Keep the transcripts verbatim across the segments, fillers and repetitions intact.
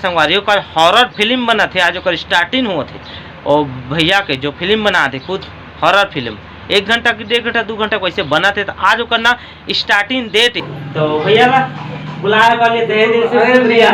संगवारी हो, काल हॉरर फिल्म बनत हे, आज ओकर स्टार्टिंग होत हे। ओ भैया के जो फिल्म बनात हे खुद हॉरर फिल्म, एक घंटा की डेढ़ घंटा दू घंटा कैसे बनत हे, तो आज ओकर ना स्टार्टिंग डेट। तो भैया ला बुलाए वाले तहे दिल से शुक्रिया।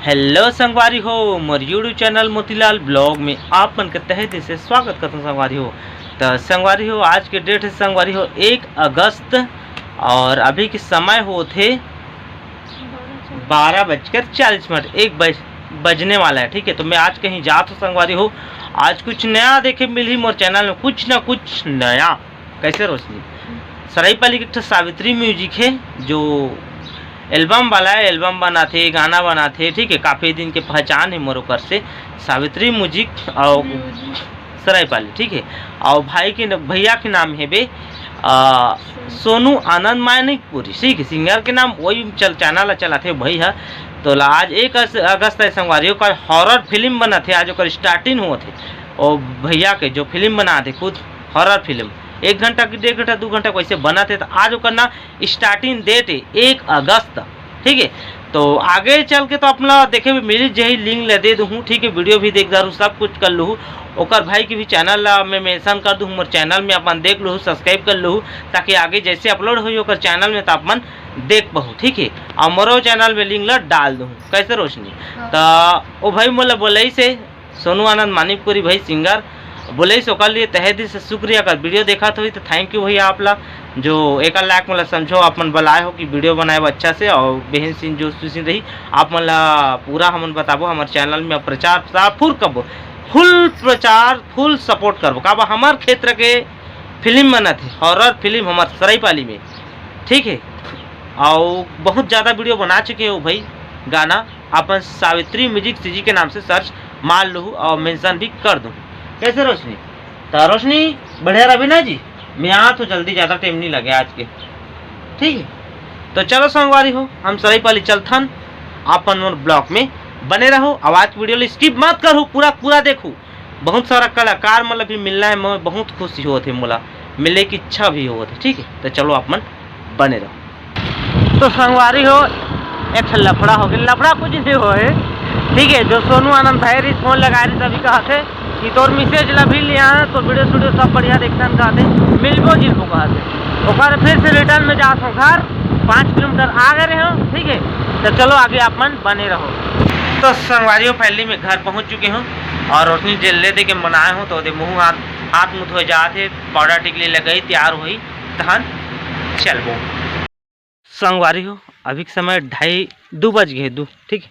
हेलो संगवारी हो, मोर YouTube चैनल मोतीलाल ब्लॉग में आप मन के तहे दिल से स्वागत करता हूँ संगवारी हो। तो संगवारी हो, आज के डेट है संगवारी हो एक अगस्त, और अभी के समय होत हे बारह बजकर चालीस मिनट, एक बज बजने वाला है, ठीक है। तो मैं आज कहीं जात हूँ संगवारी हो, आज कुछ नया देखे मिलही मोर चैनल में, कुछ ना कुछ नया। कैसे रोशनी? सराईपाली के एक ठो सावित्री म्यूजिक है, जो एल्बम वाला है, एल्बम बनाथे, गाना बनाथे, ठीक है। काफ़ी दिन के पहचान है मोर ओकर से, सावित्री म्यूजिक और सराईपाली, ठीक है। और भाई के न-, भैया के नाम है बे आ, सोनू आनंद मानिकपुरी, ठीक है। सिंगर के नाम वही चल चैनल ला चलाथे भाई है। तो ला आज एक अस-, अगस्त है संगवारी हो, काल हॉरर फिल्म बनत हे, आज ओकर स्टार्टिंग होत हे। ओ भैया के जो फिल्म बनात हे खुद हॉरर फिल्म, एक घंटा की डेढ़ घंटा दू घंटा कैसे बनत हे, तो आज ओकर ना स्टार्टिंग डेट है एक अगस्त, ठीक है। तो आगे चल के तो अपना देखे भी मिल जाही, लिंक ले दे दूँ, ठीक है। वीडियो भी देख डारू, सब कुछ कर लूँ। ओकर भाई के भी चैनल ला मैं मेंशन कर दूँ, मोर चैनल में अपन देख लूँ, सब्सक्राइब कर लूँ, ताकि आगे जैसे अपलोड होई ओकर चैनल में तो अपन देख पाहू, ठीक है। और मोरो चैनल में लिंक ला डाल दूँ, कैसे रोशनी? हाँ। तो ओ भाई मोला बोलइस हे सोनू आनंद मानिकपुरी भाई सिंगर, बोलइस हे ओकर लिए तहे दिल से शुक्रिया। अगर वीडियो देखत होही तो थैंक यू भैया आप ला, जो एकर लायक मोला समझो, आप मन बलाए हो कि वीडियो बनाए बर अच्छा से, और बेहन सीन जो सुशील रही आप मन ला पूरा हमन बताबो हमर चैनल में प्रचार प्रसार फुल करबो, फुल प्रचार फुल सपोर्ट करबो। काबर हमर क्षेत्र के फिल्म बनत हे, हॉरर फिल्म हमर सराईपाली में, ठीक है। और बहुत ज़्यादा वीडियो बना चुके हो भाई, गाना अपन सावित्री म्यूजिक सीजी के नाम से सर्च मार लूँ और मेंशन भी कर दूँ। कैसे रोशनी? तो रोशनी बढ़िया रही ना जी, मैं यहाँ तो जल्दी, ज़्यादा टाइम नहीं लगे आज के, ठीक है। तो चलो संगवारी हो, हम सराईपाली चलथन, अपन मोर ब्लॉग में बने रहो। आवाज़ वीडियो ला स्किप मत करो, पूरा पूरा देखो। बहुत सारा कलाकार मन ला भी मिलना है, मैं बहुत खुशी होत हे, मोला मिले की इच्छा भी होत हे, ठीक है। तो चलो आप मन बने रहो। तो संगवारी हो, एक ठन लफड़ा हो गया, लफड़ा कुछ नहीं हो है, ठीक है। जो सोनू आनंद भाई रही फोन लगा रही तभी कहा थे कि तोर मिसेज ला भी ले आना, तो वीडियो स्टूडियो सब बढ़िया देखथन कहा थे, मिलबो जिलबो कहा थे। ओकर फिर से रिटर्न में जात हो घर, पाँच किलोमीटर आ गए रहे हो, ठीक है। तो चलो आगे आप मन बने रहो। तो संगवारी हो, फाइनली मैं घर पहुंच चुके हूँ और रोशनी जेल ले दे के बनाए हूँ, तो ओदे मुँह हाथ, हाथ मुँह धोए जात हे, पाउडर टिकली लगाई, तैयार होई, तहन चलबो। संगवारी हो, अभी के समय ढाई, दू बज गए, दू, ठीक,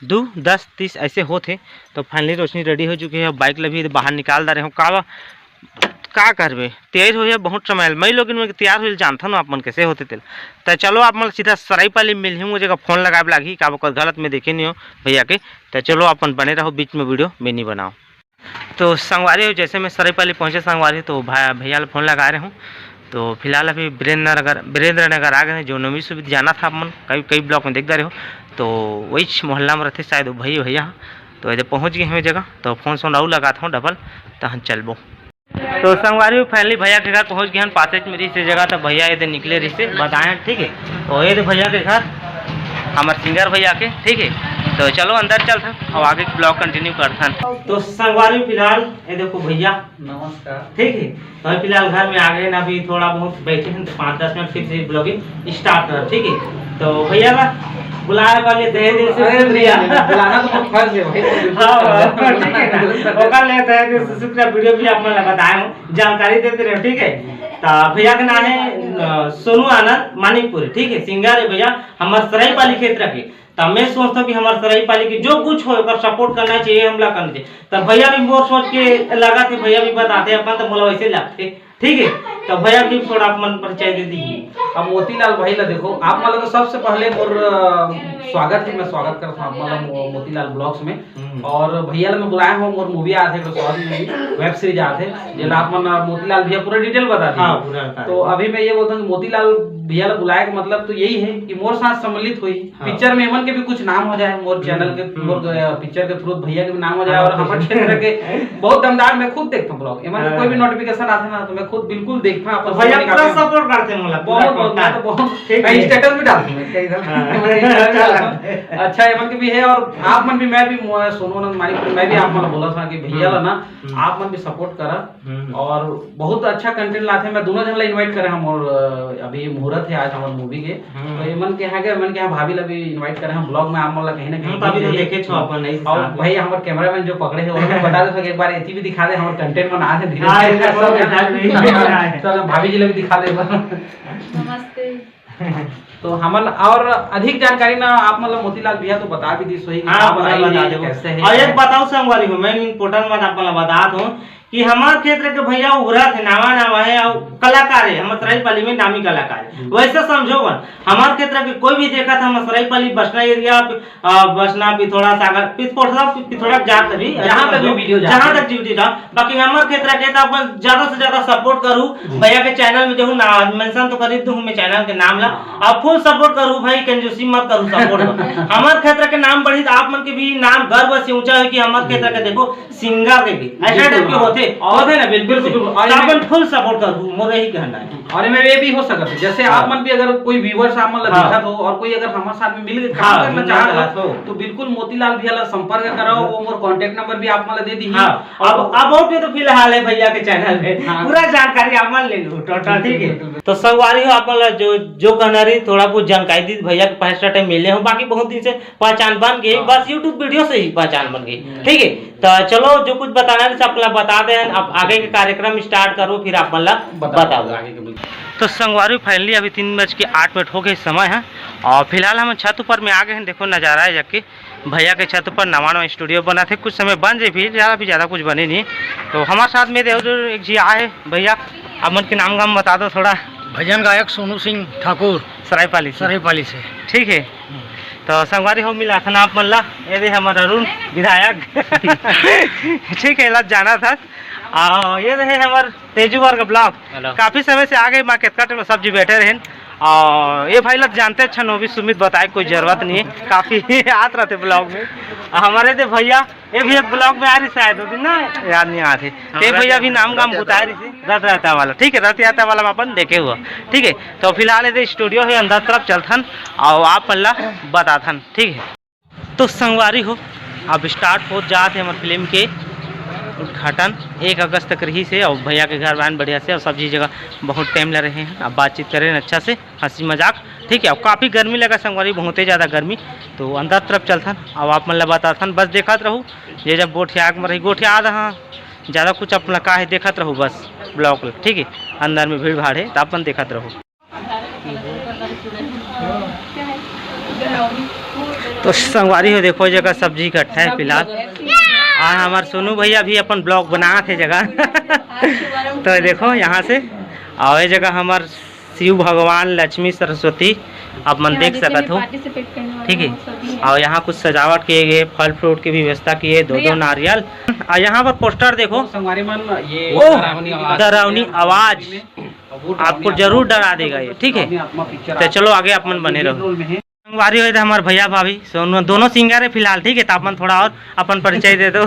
दू दस तीस ऐसे होत हे। तो फाइनली रोशनी रेडी हो चुकी है, बाइक ला भी बाहर निकाल डारे हूँ। का, का करबे, तैयार होइया बहुत समय, मैं लोग इनमें तैयार होइल जानथन आप मन कैसे होते तेल। तो चलो आप मन सीधा सराईपाली मिलही, वो जगह फोन लगाए लागही, का ओकर गलत में देखे नहीं हो भैया के। तो चलो अपन बने रहो, बीच में वीडियो में नहीं बनाओ। तो संगवारी हो, जैसे मैं सराईपाली पहुँचे संगवारी, तो भा-, भैया ला फोन लगा रहे हूँ। तो फिलहाल अभी वीरेंद्र नगर, वीरेंद्र नगर आ गए हैं, जो नवी सुविधा जाना था अपन कई, कई ब्लॉक में देख रहे हो, तो वही मोहल्ला में रहते शायद वो भाई भैया। तो इधर पहुँच गए हैं जगह, तो फोन सोन अउ लगाता हूँ डबल, तहन चलबो। तो संगवारी हो, फाइनली भैया के घर पहुँच गए हैं, पासेज में रही से जगह, तो भैया इधर निकले रही से बताए हैं, ठीक है। तो ये तो भैया के घर, हमारे सिंगर भैया के, ठीक है। तो चलो अंदर चलथन और आगे ब्लॉग कंटिन्यू करथन। तो संगवारी हो, फिलहाल ये देखो भैया, नमस्कार। ठीक है, तो अभी फिलहाल घर में आ गए ना, अभी थोड़ा बहुत बैठे हैं, तो पाँच दस मिनट फिर से ब्लॉगिंग स्टार्ट कर, ठीक है। तो भैया बा बुलाए वाले तहे दिल से अरे, शुक्रिया। नहीं, नहीं, बुलाना तो बहुत फर्ज है भाई। हाँ, हाँ, ठीक है ना? ओकर लिए तहे दिल से शुक्रिया, वीडियो भी आप मन ला बताए हूँ, जानकारी देते रहो, ठीक है। तो भैया के नाम है अ, सोनू आनंद मानिकपुरी, ठीक है, सिंगर है भैया, हमारे सराईपाली क्षेत्र के। तो मैं सोचता हूँ कि हमारे सराईपाली के जो कुछ हो ओकर सपोर्ट करना चाहिए, हमला करना चाहिए। तो भैया भी मोर सोच के लगा थे, भैया भी बताते हैं अपन, तो बोला वैसे लगते। ठीक है, तो भैया भी थोड़ा अपन परिचय दे दी। अब मोतीलाल भाई ला देखो, आप मन ला तो सबसे पहले मोर, अ, स्वागत है, मैं स्वागत करता हूँ आप मन ला मो-, मोतीलाल ब्लॉग्स में। हम्म। और भैया ला मैं बुलाया हूँ, मोर मूवी आथे, एक शॉर्ट मूवी, वेब सीरीज आथे, जेला आप मन, अ, मोतीलाल भैया पूरा डिटेल बता दी। हाँ, पूरा बता तो दी। अभी मैं ये बोलता हूँ कि मोतीलाल भैया ला बुलाए का मतलब तो यही है कि मोर साथ सम्मिलित हुई, हाँ। पिक्चर में एमन के भी कुछ नाम हो जाए, मोर चैनल के, हम्म। मोर, अ, पिक्चर के थ्रू भैया के भी नाम हो जाए, हाँ, और हमारे क्षेत्र के बहुत दमदार, मैं खुद देखता हूँ ब्लॉग, एमन के हाँ। कोई भी नोटिफिकेशन आथे ना, तो मैं खुद बिल्कुल देखता हूँ। तो भैया पूरा सपोर्ट करते हैं, मतलब, बहुत, बहुत, मैं तो बहुत, ठीक है। स्टेटस भी डालता हूँ मैं, कई बार। हाँ। अच्छा, एमन के भी है, और आप मन भी, मैं भी, मो-, सोनू आनंद मानिक, मैं भी आप मन बोला था कि भैया हम्म। ला ना, हम्म। आप मन भी सपोर्ट करा। हम्म। और बहुत अच्छा कंटेंट लाथे। मैं दोनों झन ला इनवाइट करे हूँ, और, अ, अभी मुहूर्त है आज हमारे मूवी के। हम्म। तो एमन के यहाँ के, एमन के यहाँ भाभी ला भी इनवाइट करे हूँ ब्लॉग में, आप मन ला कहीं ना कहीं हम्म, तो अभी तो देखे छो अपन, नहीं और साथ में। भाई, हमारे कैमरामैन जो पकड़े हैं, वो भी बता दे, तो एक बार एती भी दिखा दे, हमारे कंटेंट बना दे धीरे हाँ, धीरे। ये सब सब दिखा दे, ये सब भाभी जी ला भी दिखा दे। नमस्ते। तो हमन और अधिक जानकारी ना आप मन ला मोतीलाल भैया तो बता भी दिस होही कि हाँ, काबर पूरा आई बता है, देबो। कैसे है, और एक बताओ संगवारी हो, मैं इम्पोर्टेंट बात आप मन ला बता दूं कि हमार क्षेत्र के भैया उभरत है, नावा नावा है और कलाकार है, हमर सरायपाली में नामी कलाकार है। हम्म। वैसे समझो बन, हमार क्षेत्र के कोई भी देखत, हमर सरायपाली बसना एरिया, अ, बसना, पिथौरा, सागर, पिथौरा, पिथौरा जात भी, जहाँ तक भी वीडियो जात जहाँ है। तक वीडियो जात, बाकी हमर क्षेत्र के तो अपन ज्यादा से ज्यादा सपोर्ट करू। हम्म। भैया के चैनल में जहू ना मेंशन तो कर दूं मैं चैनल के नाम ला। हाँ। आप फुल सपोर्ट करू भाई, कंजूसी मत करू सपोर्ट में। हमर क्षेत्र के नाम बढ़ी तो आप मन के भी नाम गर्व से ऊंचा है कि हमर क्षेत्र के देखो सिंगर के भी ऐसा बिल्कुल, टाइप के हाँ। होथे, और होथे ना, बिल्कुल, बिल्कुल। और तो इनमें अपन फुल सपोर्ट करू, मोर यही कहना है। और इनमें ये भी हो सकता है, जैसे हाँ। आप मन भी अगर कोई व्यूअर्स आप मन ला हाँ। देखत हो और कोई अगर हमारे साथ में मिल के काम हाँ, करना मिल चाहत हो, चाहत हो। तो बिल्कुल मोतीलाल भैया ला संपर्क कराओ, हाँ। वो मोर कॉन्टैक्ट नंबर भी आप मन ला दे दी। हाँ। अब, अब वो भी तो फिलहाल है भैया के चैनल में। हाँ। पूरा जानकारी आप मन ले लो, टोटल, ठीक है? बिल्कुल, बिल्कुल। तो संगवारी हो, आप मन ला जो, जो कहना रही, थोड़ा बहुत जानकारी दी, भैया के फर्स्ट टाइम मिले हो, बाकी बहुत दिन से पहचान बन गई, हाँ। बस YouTube वीडियो से ही पहचान बन गई, हम्म। ठीक है? तो चलो, जो कुछ बताना है, सब ला बता दे, अब आगे के कार्यक्रम स्टार्ट करो, फिर आप मन ला बता बताओ। आगे के। तो संगवारी, फाइनली अभी तीन बज के आठ मिनट हो गए समय है, और फिलहाल हम छत ऊपर में आ गए हैं। देखो नज़ारा है जाके, भैया के छत पर नवा नवा स्टूडियो बना थे, कुछ समय बन जाए भी, ज़्यादा भी ज़्यादा कुछ बने नहीं। तो हमारे साथ में देखो जो एक जी आए भैया, आप मन के नाम गाम बता दो थोड़ा। भजन गायक सोनू सिंह ठाकुर। सरायपाली से। सरायपाली से। ठीक है। हम्म। तो संगवारी हो, मिला था ना आप मन ला, ये दे हमारा अरुण विधायक। ठीक है, ला जाना था। आ, ये रहे हमार तेजू वर्ग ब्लॉग। हेलो। काफी समय से आ गए, माँ केतका टेम सब जी बैठे रहे। और ये भाई ला जानते अच्छा, नोबी सुमित बताए कोई जरूरत नहीं है, काफी आत रहते ब्लॉग में। हमारे दे भैया, ये भी एक ब्लॉग में आ रही शायद, वो दिन ना याद नहीं आते। ये भैया भी नाम गाम बताए रही थी, रथ यात्रा वाला, ठीक है, रथ यात्रा वाला में अपन देखे हुआ, ठीक है। तो फिलहाल ये स्टूडियो है, अंदर तरफ चलथन और आप मन ला बताथन, ठीक है। तो संगवारी हो, अब स्टार्ट हो जात है हमार फिल्म के उद्घाटन। एक अगस्त तक रही से, और भैया के घर बहन बढ़िया से, और सब चीज जगह बहुत टाइम ले रहे हैं। अब बातचीत करें अच्छा से, हंसी मजाक, ठीक है। अब काफ़ी गर्मी लगा संगवारी, बहुत ही ज़्यादा गर्मी। तो अंदर तरफ चलथन, अब आप मन ला बताथन, बस देखत रहू, ये जब गोठिया में रही, गोठिया हाँ, ज़्यादा कुछ अपना का है, देखत रहू बस ब्लॉग, ठीक है। अंदर में भीड़ भाड़ है, तो अपन देखत रहू। तो संगवारी हो, देखो, जगह सब्जी इकट्ठा है फिलहाल। और हमार सोनू भैया भी अपन ब्लॉग बनात हे जगह। तो देखो, यहाँ से, और ये जगह हमार शिव भगवान, लक्ष्मी, सरस्वती, आप मन देख सकत हो, ठीक है। और यहाँ कुछ सजावट किए गए, फल फ्रूट की भी व्यवस्था की है, दो दो नारियल। और यहाँ पर पोस्टर देखो, संगवारी मन, ये ओह, डरावनी आवाज। डरावनी आवाज। आपको जरूर डरा देगा ये, ठीक है? तो चलो आगे अपन बने रहो। संगवारी हो, ये हमारे भैया भाभी, दोनों, दोनों सिंगर है फिलहाल, ठीक है? तो अपन थोड़ा और अपन परिचय दे दो।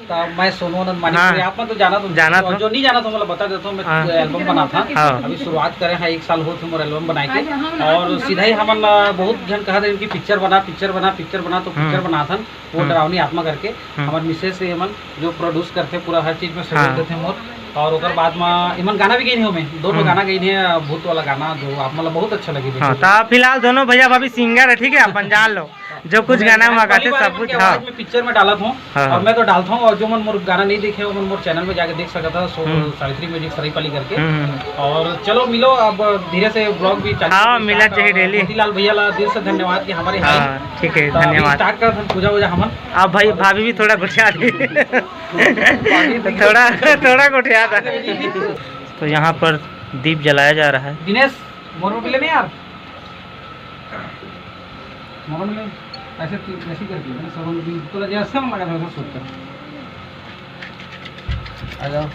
तो मैं सोनू आनंद मानिकपुरी, हाँ। आप मन तो जानत हो, जानत हो। जो नहीं जानत हो, मतलब बता देता हूँ, मैं हाँ। एल्बम बना था। हाँ। अभी शुरुआत करे हैं, एक साल हो थे मोर एल्बम बनाए के। और सीधा ही हमन ला बहुत झन कहा था कि पिक्चर बना, पिक्चर बना, पिक्चर बना, तो पिक्चर हम्म। बना था। वो हम्म। डरावनी आत्मा करके हम्म। हमर मिसेस एमन जो प्रोड्यूस करथे, पूरा हर चीज में सहयोग हाँ। देथे मोर। और ओकर बाद में एमन गाना भी गइन हे, ओमे दो ठो हम्म। गाना गइन हे, भूत वाला गाना, जो आप मतलब बहुत अच्छा लगी हाँ, देखो। तो फिलहाल दोनों भैया भाभी सिंगर है, ठीक है, अपन जान लो जो कुछ मैं गाना में गाते पहली बार सब एमन कुछ। के हाँ। आवाज में पिक्चर में डालत हूँ हाँ। और मैं तो डालता हूँ, और जो मन मोर गाना नहीं देखे हो, मन मोर चैनल में जाके देख सकता था, सो हम्म। सावित्री म्यूजिक सरायपाली करके। हम्म, हम्म। और चलो मिलो, अब धीरे से ब्लॉग भी चालू हाँ, होने मिला वाला चाहिए है। डेली। मोतीलाल भैया ला दिल से धन्यवाद कि हमारे यहाँ हाँ, ठीक है, तो अभी धन्यवाद। स्टार्ट करत हन पूजा वूजा हमन। अब भाई, भाभी भी थोड़ा गोठिया दी। थोड़ा, थोड़ा गोठिया था। तो यहाँ पर दीप जलाया जा रहा है। दिनेश, मोर मोबाइल ले नहीं यार, मोबाइल में ऐसे तू ऐसे कर दिया ना, सब लोग तोला जैसे मन लगा था, वैसा शूट कर। आ जाओ।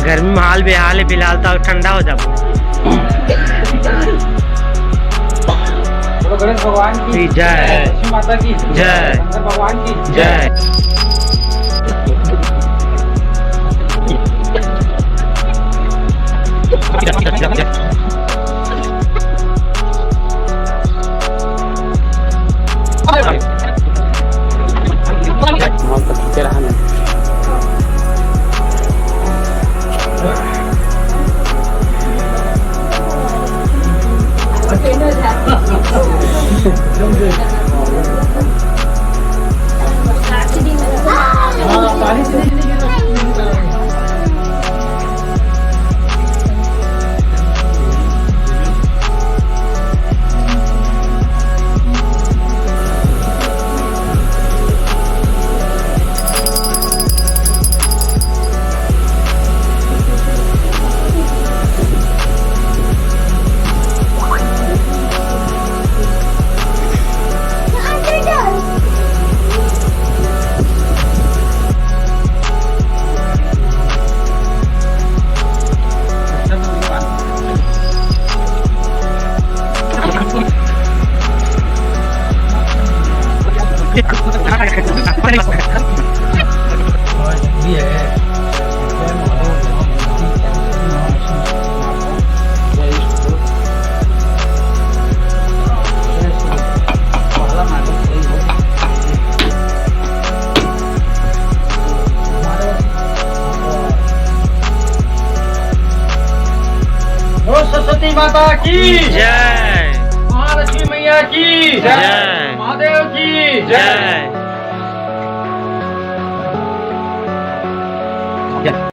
गर्मी में हाल बेहाल है, फिलहाल तो ठंडा हो जाबो। बोलो गणेश भगवान की जय। लक्ष्मी माता की जय। शंकर भगवान की जय। बोलो सरस्वती माता की जय। महालक्ष्मी मैया की जय। महादेव की जय। जय।